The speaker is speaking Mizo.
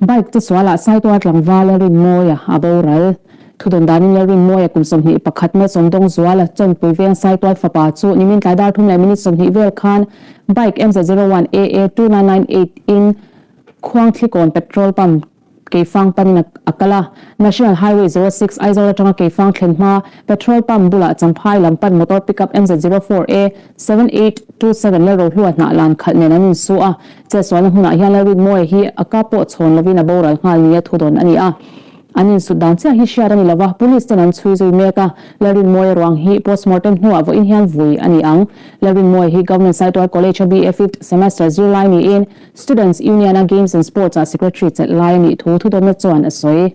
Bike chesualah Saitual tlangval Lalrinmawia a boral. Thudawn danin Lalrinmawia kum 21 Malsawmdawng zuala chawnpui veng Saitual fapa chu nimin tlai dar thum leh minute 20 vel khan bike MZ01 AA 2998 in Khuangthlikawn petrol pump Keifang panin a kal a. National Highway 06 Aizawl atanga Keifang thlen hma petrol pump bulah Champhai lam pan motor pickup MZ04 A 7827 Lalrohlua hnah lan khalh nen an insu a. Chetsualna hmunah hian Lalrinmawia hi a ka pawh chhawn lovin a boral nghal nia thudawn a ni a. An insut dan chiah hi hriat a ni lova, police ten an chhui zui mek a. Lalrinmawia ruang hi postmortem hnuah vawiin hian vui a ni ang. Lalrinmawia hi Government Saitual College-a BA fifth semester zirlai niin Students Union-a Games and Sports-ah secretary chelh lai a nih thu thudawnna chuan a sawi.